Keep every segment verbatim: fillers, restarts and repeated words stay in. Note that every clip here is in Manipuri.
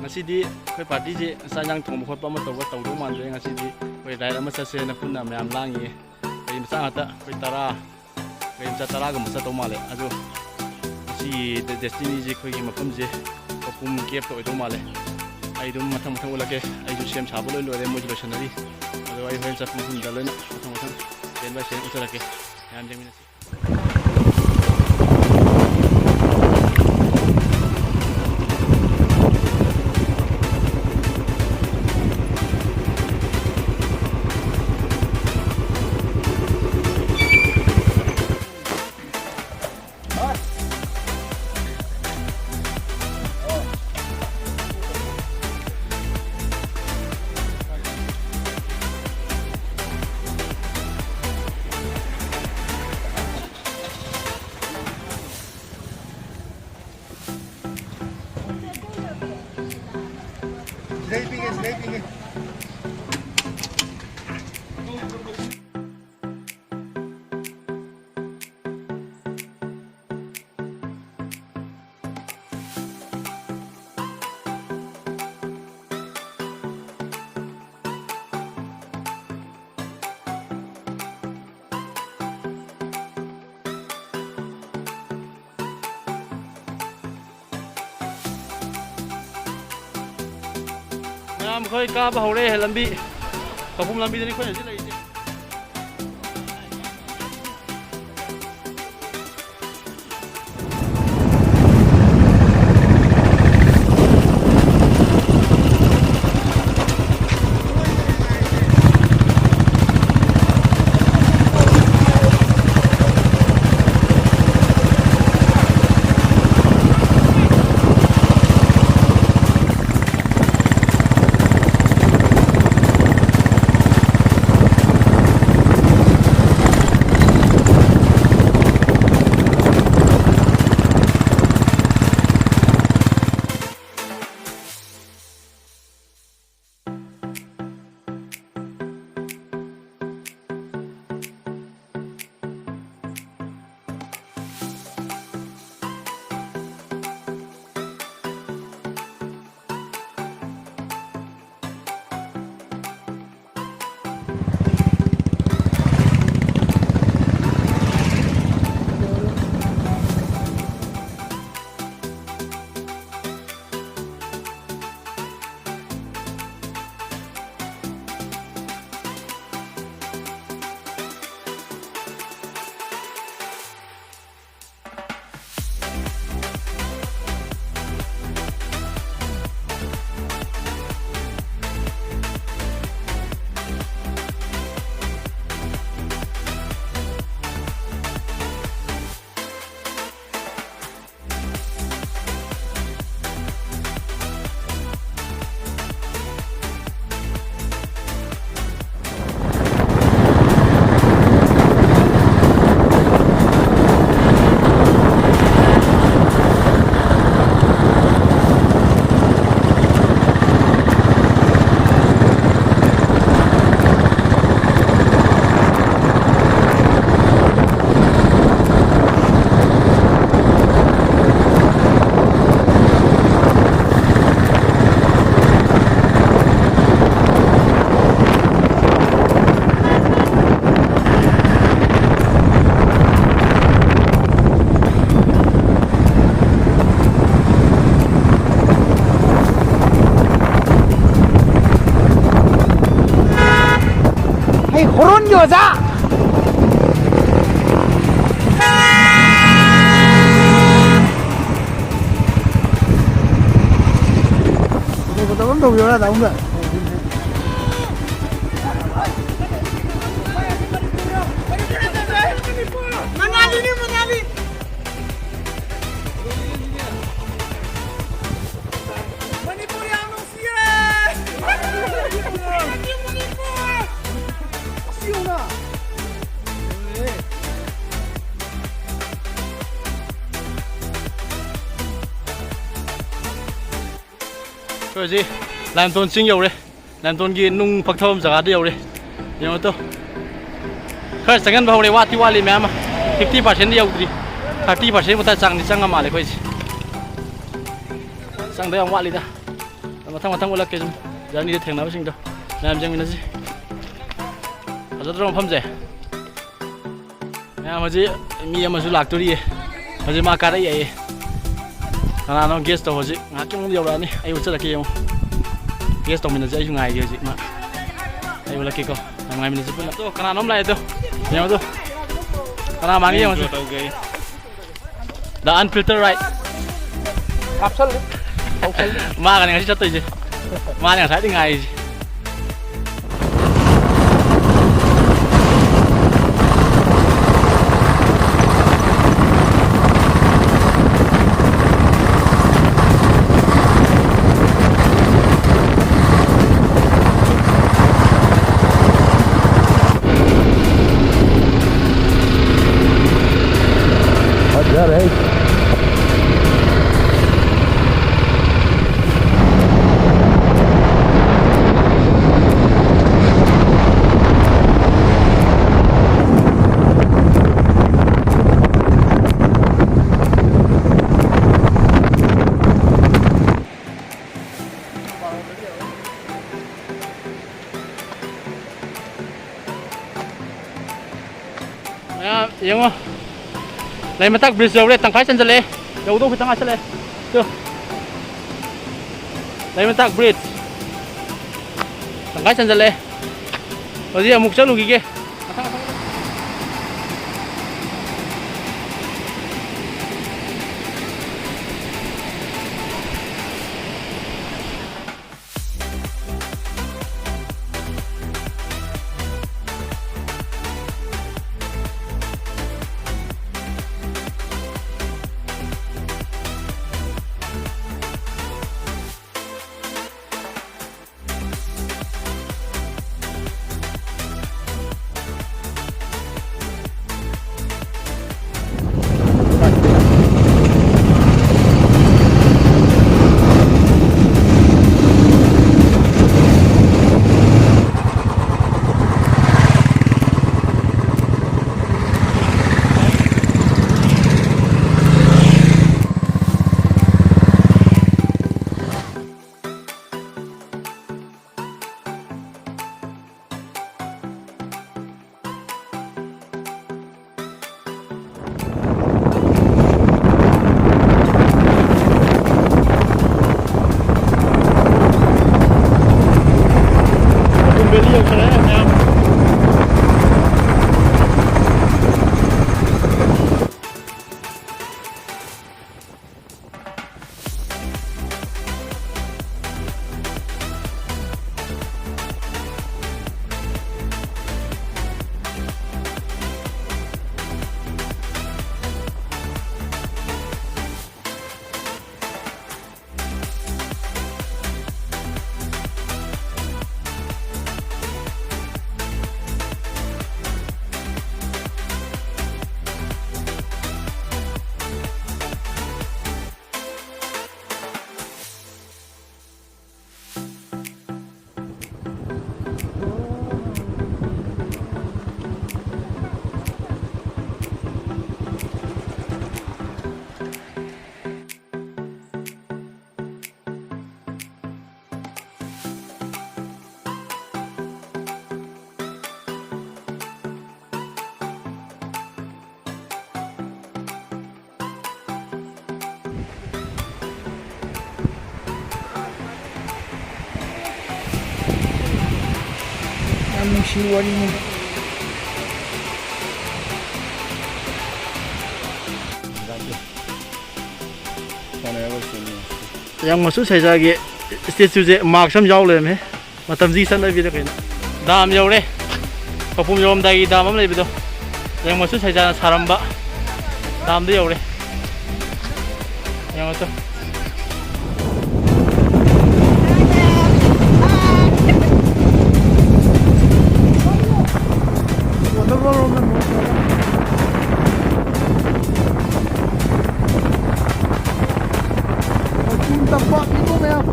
ꯉꯁꯤꯗꯤ ꯑꯩꯈꯣꯏ ꯄꯥꯔꯇꯤꯁꯦ ꯆꯥꯛ ꯏꯟꯖꯥꯡ ꯊꯣꯡꯕ ꯈꯣꯠꯄ ꯑꯃ ꯇꯧꯕ ꯇꯧꯗꯧ ꯃꯥꯟꯗ꯭ꯔꯦ꯫ ꯉꯁꯤꯗꯤ ꯑꯩꯈꯣꯏ ꯔꯥꯏꯗ ꯑꯃ ꯆꯠꯁꯦꯅ ꯄꯨꯟꯅ ꯃꯌꯥꯝ ꯂꯥꯡꯉꯤꯌꯦ꯫ ꯒꯥꯔꯤ ꯃꯆꯥ ꯉꯥꯛꯇ ꯑꯩꯈꯣꯏ ꯇꯔꯥ, ꯒꯥꯔꯤ ꯃꯆꯥ ꯇꯔꯥꯒꯨꯝꯕ ꯆꯠꯇꯧ ꯃꯥꯜꯂꯦ꯫ ꯑꯗꯣ ꯉꯁꯤꯒꯤ ꯗꯦꯁꯇꯤꯅꯤꯁꯦ, ꯑꯩꯈꯣꯏꯒꯤ ꯃꯐꯝꯁꯦ ꯀꯧꯄꯨꯝ ꯀꯦꯞꯇ ꯑꯣꯏꯗꯧ ꯃꯥꯜꯂꯦ꯫ ꯑꯩ ꯑꯗꯨꯝ ꯃꯊꯪ ꯃꯊꯪ ꯎꯠꯂꯛꯀꯦ꯫ ꯑꯩꯁꯨ ꯁꯦꯝ ꯁꯥꯕ ꯂꯣꯏ ꯂꯣꯏꯔꯦ, ꯃꯣꯏꯁꯨ ꯂꯣꯏꯁꯟꯅꯔꯤ꯫ ꯑꯗꯣ ꯑꯩ ꯍꯣꯔꯦꯟ ꯆꯠꯄ ꯃꯐꯝꯗ ꯂꯣꯏꯅ ꯃꯊꯪ ꯃꯊꯪ ꯁꯦꯟ ꯕꯥꯏ ꯁꯦꯟ ꯎꯠꯆꯔꯛꯀꯦ꯫ ꯃꯌꯥꯝ ꯌꯦꯡꯃꯤꯟꯅꯁꯤ꯫ ꯁꯤꯗꯩ ꯄꯤꯒꯦ, ꯁꯤꯗꯩ ꯄꯤꯒꯦ꯫ ꯃꯌꯥꯝ ꯑꯩꯈꯣꯏ ꯀꯥꯕ ꯍꯧꯔꯦ ꯂꯝꯕꯤ꯫ ꯀꯧꯕꯨꯝ ꯂꯝꯕꯤꯗꯅꯤ ꯑꯩꯈꯣꯏ ꯍꯧꯖꯤꯛ ꯂꯩꯔꯤꯁꯦ꯫ ꯑꯩ ꯍꯣꯔꯣꯟꯒꯤ ꯑꯣꯖꯥ꯫ ꯐꯣꯇꯣ ꯐꯣꯇꯣ ꯑꯃ ꯇꯧꯕꯤꯌꯣ, ꯗꯥ ꯕꯨꯡꯗ꯫ ꯃꯅꯥꯂꯤꯅꯤ, ꯃꯅꯥꯂꯤ꯫ ꯃꯅꯤꯄꯨꯔ ꯌꯥꯝ ꯅꯨꯡꯁꯤꯔꯦ! ꯃꯅꯤꯄꯨꯔ! ꯁꯤꯌꯧꯅ! ꯑꯩꯈꯣꯏ ꯍꯧꯖꯤꯛ ꯂꯥꯏꯝꯁ꯭ꯇꯣꯟ ꯆꯤꯡ ꯌꯧꯔꯦ꯫ ꯂꯥꯏꯝꯁ꯭ꯇꯣꯟꯒꯤ ꯅꯨꯡ ꯄꯛꯊꯕ ꯖꯒꯥꯗ ꯌꯧꯔꯦ꯫ ꯌꯦꯡꯉꯣ ꯇꯨ꯫ ꯈꯔ ꯆꯪꯍꯟꯕ ꯍꯧꯔꯦ, ꯋꯥꯠꯇꯤ ꯋꯥꯠꯂꯤ ꯃꯌꯥꯝ ꯑꯃ꯫ ꯐꯤꯐꯇꯤ ꯄꯥꯔꯁꯦꯟꯗꯤ ꯌꯧꯗ꯭ꯔꯤ꯫ ꯊꯥꯔꯇꯤ ꯄꯥꯔꯁꯦꯟ ꯃꯊꯛ ꯆꯥꯡꯗꯤ ꯆꯪꯉ ꯃꯥꯜꯂꯦ ꯑꯩꯈꯣꯏꯁꯦ꯫ ꯆꯪꯗ ꯌꯥꯝ ꯋꯥꯠꯂꯤꯗ꯫ ꯃꯊꯪ ꯃꯊꯪ ꯎꯠꯂꯛꯀꯦ ꯁꯨꯝ꯫ ꯖꯔꯅꯤꯗ ꯊꯦꯡꯅꯕꯁꯤꯡꯗꯣ ꯃꯌꯥꯝ ꯌꯦꯡꯃꯤꯟꯅꯁꯤ꯫ ꯐꯖꯗ꯭ꯔꯣ ꯃꯐꯝꯁꯦ? ꯃꯌꯥꯝ ꯍꯧꯖꯤꯛ ꯃꯤ ꯑꯃꯁꯨ ꯂꯥꯛꯇꯣꯔꯤꯌꯦ꯫ ꯍꯧꯖꯤꯛ ꯃꯥ ꯀꯥꯔꯛꯑꯦ꯫ ꯀꯅꯥꯅꯣ ꯒꯦꯁ ꯇꯧ ꯍꯧꯖꯤꯛ꯫ ꯉꯥꯏꯍꯥꯛꯀꯤ ꯃꯅꯨꯡꯗ ꯌꯧꯔꯛꯑꯅꯤ꯫ ꯑꯩ ꯎꯠꯆꯔꯛꯀꯦ ꯌꯦꯡꯉꯣ꯫ ꯒꯦꯁ ꯇꯧꯃꯤꯟꯅꯁꯦ꯫ ꯑꯩꯁꯨ ꯉꯥꯏꯒꯦ ꯍꯧꯖꯤꯛ ꯃꯥ꯫ ꯑꯩ ꯎꯠꯂꯛꯀꯦꯀꯣ꯫ ꯌꯥꯝ ꯉꯥꯏꯃꯤꯟꯅꯁꯤ ꯄꯨꯟꯅ꯫ ꯑꯗꯣ ꯀꯅꯥꯅꯣꯝ ꯂꯥꯛꯑꯦ ꯑꯗꯣ꯫ ꯌꯦꯡꯉꯣ ꯑꯗꯣ꯫ ꯀꯅꯥ ꯃꯥꯟꯒꯦ ꯌꯦꯡꯉꯣ꯫ ꯇꯧꯒꯦ꯫ The unfiltered ride. ꯀꯥꯞꯁꯜꯂꯨ꯫ ꯇꯧꯁꯜꯂꯨ꯫ ꯃꯥꯒꯅꯦ ꯉꯁꯤ ꯆꯠꯇꯣꯏꯁꯦ꯫ ꯃꯥꯅꯦ ꯉꯁꯥꯏꯗꯩ ꯉꯥꯏꯔꯤꯁꯦ꯫ ꯐꯖꯔꯦ꯫ ꯃꯌꯥꯝ ꯌꯦꯡꯉꯣ꯫ ꯂꯩꯃꯇꯥꯛ bridge ꯌꯧꯔꯦ, ꯇꯪꯈꯥꯏ ꯆꯟꯖꯜꯂꯛꯑꯦ꯫ ꯌꯧꯗꯧ ꯈꯤꯇꯪ ꯉꯥꯏꯁꯜꯂꯛꯑꯦ꯫ ꯇꯨ꯫ ꯂꯩꯃꯇꯥꯛ bridge꯫ ꯇꯪꯈꯥꯏ ꯆꯟꯖꯜꯂꯛꯑꯦ꯫ ꯍꯧꯖꯤꯛ ꯑꯃꯨꯛ ꯆꯠꯂꯨꯈꯤꯒꯦ꯫ ꯋꯥꯔꯤꯅꯤ꯫ ꯌꯥꯝ ꯃꯆꯨ ꯁꯩꯖꯥꯒꯤ statue ꯁꯦ mask ꯑꯃ ꯌꯥꯎ ꯂꯩꯔꯝꯃꯦ꯫ ꯃꯇꯝꯁꯤꯒꯤ ꯆꯠꯅꯕꯤꯗ ꯀꯩꯅꯣ꯫ Dam ꯌꯧꯔꯦ꯫ ꯈꯧꯄꯨꯝ ꯌꯧꯔꯝꯗꯥꯏꯒꯤ dam ꯑꯃ ꯂꯩꯕꯗꯣ꯫ ꯌꯥꯝ ꯃꯆꯨ ꯁꯩꯖꯥꯅ ꯁꯥꯔꯝꯕ dam ꯗ ꯌꯧꯔꯦ꯫ ꯌꯦꯡꯉꯣ ꯇꯨ꯫ Waterfall ꯔꯣꯝꯗ ꯅꯣꯡ ꯆꯨꯔꯦ꯫ ꯂꯩꯆꯤꯟ ꯇꯝꯄꯥꯛꯅꯤꯀꯣ ꯃꯌꯥꯝ꯫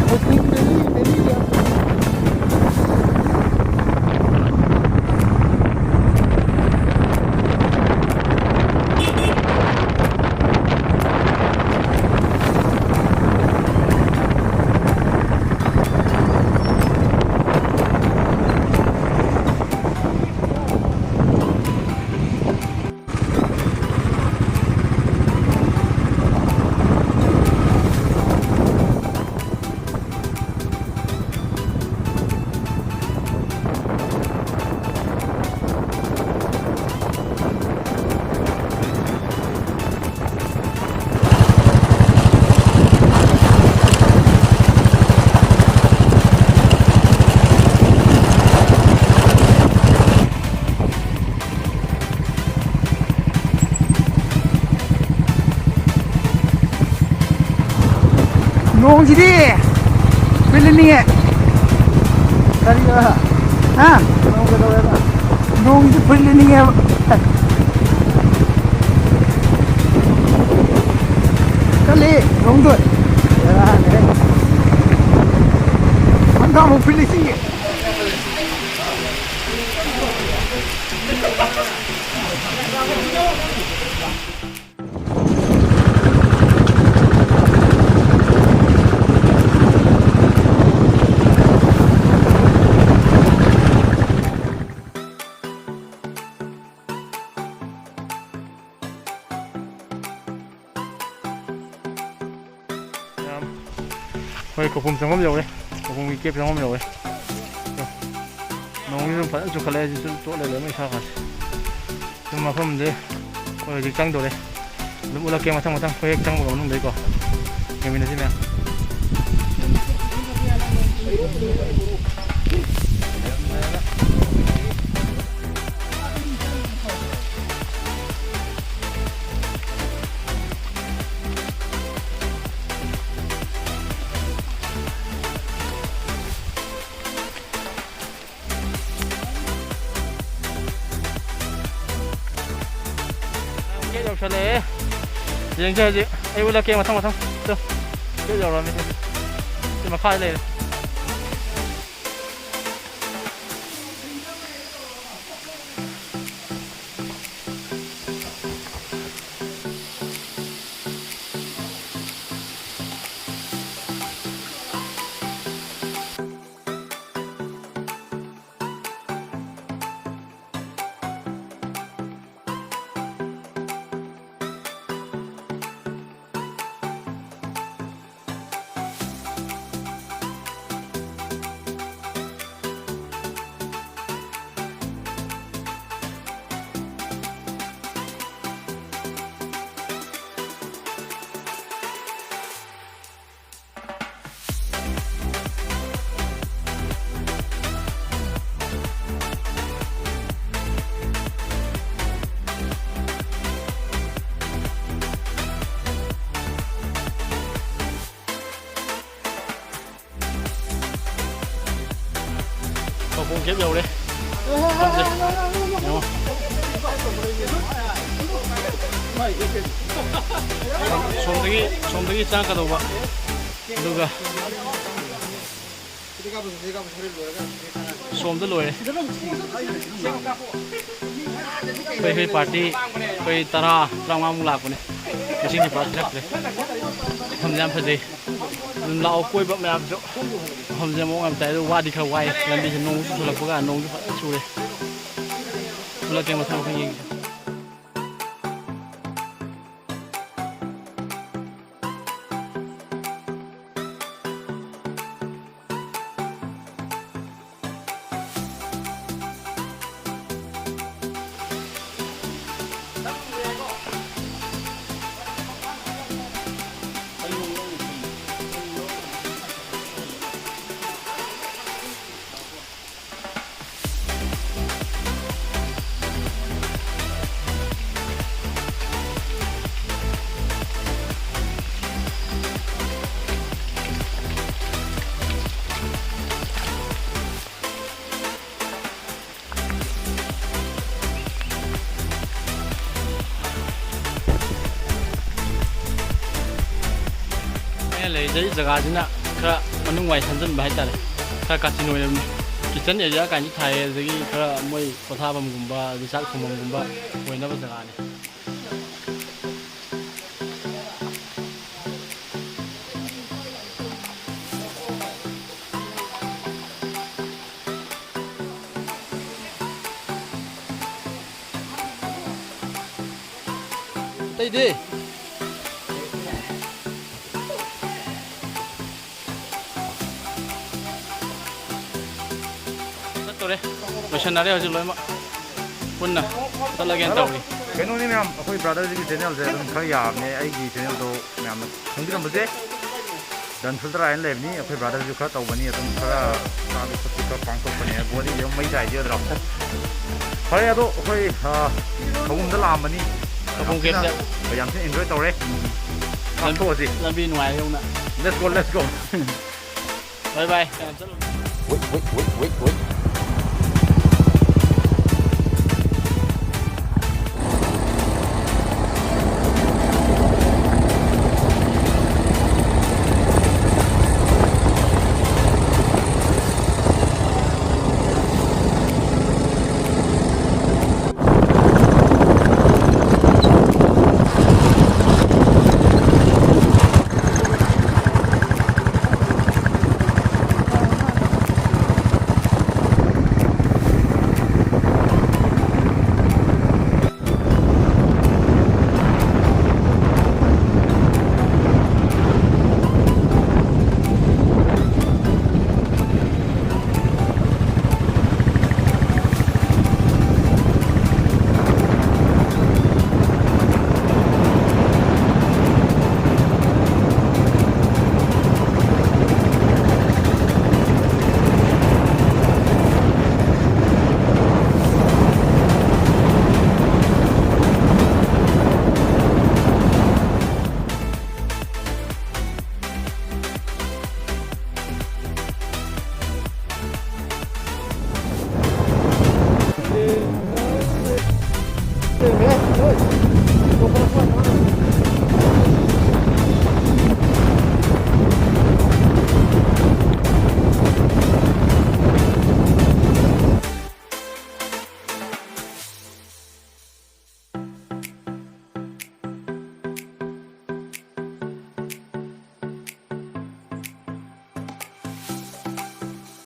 ꯂꯩꯆꯤꯟ ꯕꯦꯂꯤ, ꯕꯦꯂꯤ ꯌꯥꯝ꯫ ꯅꯣꯡꯁꯤꯗꯤ ꯐꯨꯔꯤꯠ ꯂꯤꯠꯅꯤꯡꯉꯦ꯫ ꯀꯔꯤꯕ? ꯍꯥ? ꯅꯣꯡ ꯀꯩꯗꯧꯋꯦꯕ? ꯅꯣꯡꯁꯤꯗꯤ ꯐꯨꯔꯤꯠ ꯂꯤꯠꯅꯤꯡꯉꯦꯕ꯫ ꯀꯜꯂꯤ ꯅꯣꯡꯗꯣ꯫ ꯕꯦꯔꯥꯅꯤꯍꯦ꯫ ꯍꯪꯒꯥꯝ ꯑꯃꯨꯛ ꯐꯨꯔꯤꯠ ꯂꯤꯠꯁꯤꯌꯦ꯫ ꯃꯌꯥꯝ, ꯑꯩꯈꯣꯏ ꯈꯧꯄꯨꯝ ꯆꯪꯐꯝ ꯌꯧꯔꯦ꯫ ꯈꯧꯄꯨꯝꯒꯤ cave ꯆꯪꯐꯝ ꯌꯧꯔꯦ꯫ ꯅꯣꯡꯁꯤ ꯑꯗꯨꯝ ꯐꯖꯅ ꯆꯨꯈꯠꯂꯛꯑꯦ, ꯍꯧꯖꯤꯛꯁꯨ ꯆꯣꯠꯂꯦ ꯂꯣꯏꯅ ꯏꯁꯥ ꯀꯥꯁꯦ꯫ ꯑꯗꯨꯝ ꯃꯐꯝꯁꯦ ꯑꯩꯈꯣꯏ ꯍꯧꯖꯤꯛ ꯆꯪꯗꯣꯔꯦ꯫ ꯑꯗꯨꯝ ꯎꯠꯂꯛꯀꯦ ꯃꯊꯪ ꯃꯊꯪ ꯑꯩꯈꯣꯏ ꯍꯦꯛ ꯆꯪꯕꯒ ꯃꯅꯨꯡꯗꯩꯀꯣ꯫ ꯌꯦꯡꯃꯤꯟꯅꯁꯤ ꯃꯌꯥꯝ꯫ ꯒꯦꯠ ꯌꯧꯁꯜꯂꯛꯑꯦ꯫ ꯌꯦꯡꯁꯦ ꯍꯧꯖꯤꯛ꯫ ꯑꯩ ꯎꯠꯂꯛꯀꯦ ꯃꯊꯪ ꯃꯊꯪ꯫ ꯇꯨ꯫ ꯒꯦꯠ ꯌꯧꯔꯛꯑꯃꯤꯁꯦ꯫ ꯁꯤ ꯃꯈꯥꯗ ꯂꯩꯔꯦ꯫ ꯃꯈꯣꯡ ꯀꯦꯞ ꯌꯧꯔꯦ꯫ ꯃꯐꯝꯁꯦ ꯌꯦꯡꯉꯣ꯫ ꯁꯣꯝꯗꯒꯤ, ꯁꯣꯝꯗꯒꯤ ꯆꯪꯉꯛꯀꯗꯧꯕ꯫ ꯑꯗꯨꯒ ꯁꯣꯝꯗ ꯂꯣꯏꯔꯦ꯫ ꯑꯩꯈꯣꯏ, ꯑꯩꯈꯣꯏ ꯄꯥꯔꯇꯤ ꯑꯩꯈꯣꯏ ꯇꯔꯥ, ꯇꯔꯥꯃꯉꯥꯃꯨꯛ ꯂꯥꯛꯄꯅꯦ꯫ ꯉꯁꯤꯗꯤ ꯄꯥꯛ ꯊꯤꯔꯛꯇ꯭ꯔꯦ꯫ ꯃꯐꯝꯁꯦ ꯌꯥꯝ ꯐꯖꯩ꯫ ꯑꯗꯨꯝ ꯂꯥꯛꯑꯣ ꯀꯣꯏꯕ ꯃꯌꯥꯝꯁꯨ꯫ ꯃꯐꯝꯁꯦ ꯃꯑꯣꯡ ꯌꯥꯝ ꯇꯥꯏ꯫ ꯑꯗꯨ ꯋꯥꯗꯤ ꯈꯔ ꯋꯥꯏ꯫ ꯂꯝꯕꯤꯁꯦ ꯅꯣꯡꯁꯨ ꯆꯨꯁꯜꯂꯛꯄꯒ ꯅꯣꯡꯁꯨ ꯐꯖꯅ ꯆꯨꯔꯦ꯫ ꯊꯣꯛꯂꯛꯀꯦ ꯃꯊꯪ ꯃꯊꯪ ꯌꯦꯡꯁꯦ꯫ ꯂꯩꯖꯔꯤ ꯖꯒꯥꯁꯤꯅ ꯈꯔ ꯃꯅꯨꯡ ꯋꯥꯏ ꯁꯟꯖꯟꯕ ꯍꯥꯏꯇꯥꯔꯦ, ꯈꯔ ꯀꯥꯆꯤꯟ ꯑꯣꯏꯔꯕꯅꯤ꯫ ꯀꯤꯠꯆꯟ ꯑꯦꯔꯤꯌꯥ ꯀꯥꯏꯅꯁꯨ ꯊꯥꯏꯌꯦ, ꯑꯗꯒꯤ ꯈꯔ ꯃꯣꯏ ꯄꯣꯊꯥꯐꯝꯒꯨꯝꯕ ꯑꯗꯩ ꯆꯥꯛ ꯊꯣꯡꯐꯝꯒꯨꯝꯕ ꯑꯣꯏꯅꯕ ꯖꯒꯥꯅꯤ꯫ ꯑꯇꯩꯗꯤ? ꯆꯠꯇꯣꯔꯦ꯫ ꯂꯣꯏꯁꯟꯅꯔꯦ ꯍꯧꯖꯤꯛ ꯂꯣꯏꯅꯃꯛ꯫ ꯄꯨꯟꯅ ꯆꯠꯂꯒꯦꯅ ꯇꯧꯔꯤ꯫ ꯀꯩꯅꯣꯅꯤ ꯃꯌꯥꯝ, ꯑꯩꯈꯣꯏ ꯕ꯭ꯔꯥꯗꯔꯁꯤꯒꯤ ꯆꯦꯅꯦꯜꯁꯦ ꯑꯗꯨꯝ ꯈꯔ ꯌꯥꯕꯅꯦ꯫ ꯑꯩꯒꯤ ꯆꯦꯅꯦꯜꯗꯣ ꯃꯌꯥꯝꯅ ꯈꯪꯕꯤꯔꯝꯕꯁꯦ꯫ ꯗꯟ ꯐꯤꯜꯇꯔ ꯍꯥꯏꯅ ꯂꯩꯕꯅꯤ꯫ ꯑꯩꯈꯣꯏ ꯕ꯭ꯔꯥꯗꯔꯁꯨ ꯈꯔ ꯇꯧꯕꯅꯤ, ꯑꯗꯨꯝ ꯈꯔ ꯆꯥꯕꯤ ꯈꯣꯠꯄꯤ ꯈꯔ ꯄꯥꯡꯊꯣꯛꯄꯅꯦ꯫ ꯕꯣꯗꯤꯁꯦ ꯑꯗꯨꯝ ꯃꯩ ꯇꯥꯏꯁꯦ ꯅꯠꯇ꯭ꯔꯣ? ꯐꯔꯦ, ꯑꯗꯣ ꯑꯩꯈꯣꯏ, ꯑ, ꯁꯒꯨꯝꯗ ꯂꯥꯛꯑꯝꯕꯅꯤ꯫ ꯁꯒꯨꯝ ꯌꯥꯝ ꯊꯤꯅ, ꯀꯦꯞꯁꯦ꯫ ꯌꯥꯝ ꯊꯤꯅ ꯏꯟꯖꯣꯏ ꯇꯧꯔꯦ꯫ ꯂꯝ-, ꯀꯥꯞꯊꯣꯛꯑꯁꯤ꯫ ꯂꯝꯕꯤ ꯅꯨꯡꯉꯥꯏꯔꯦ ꯌꯧꯅ꯫ Let's go, let's go. Bye bye. Wait, wait, wait, wait, wait.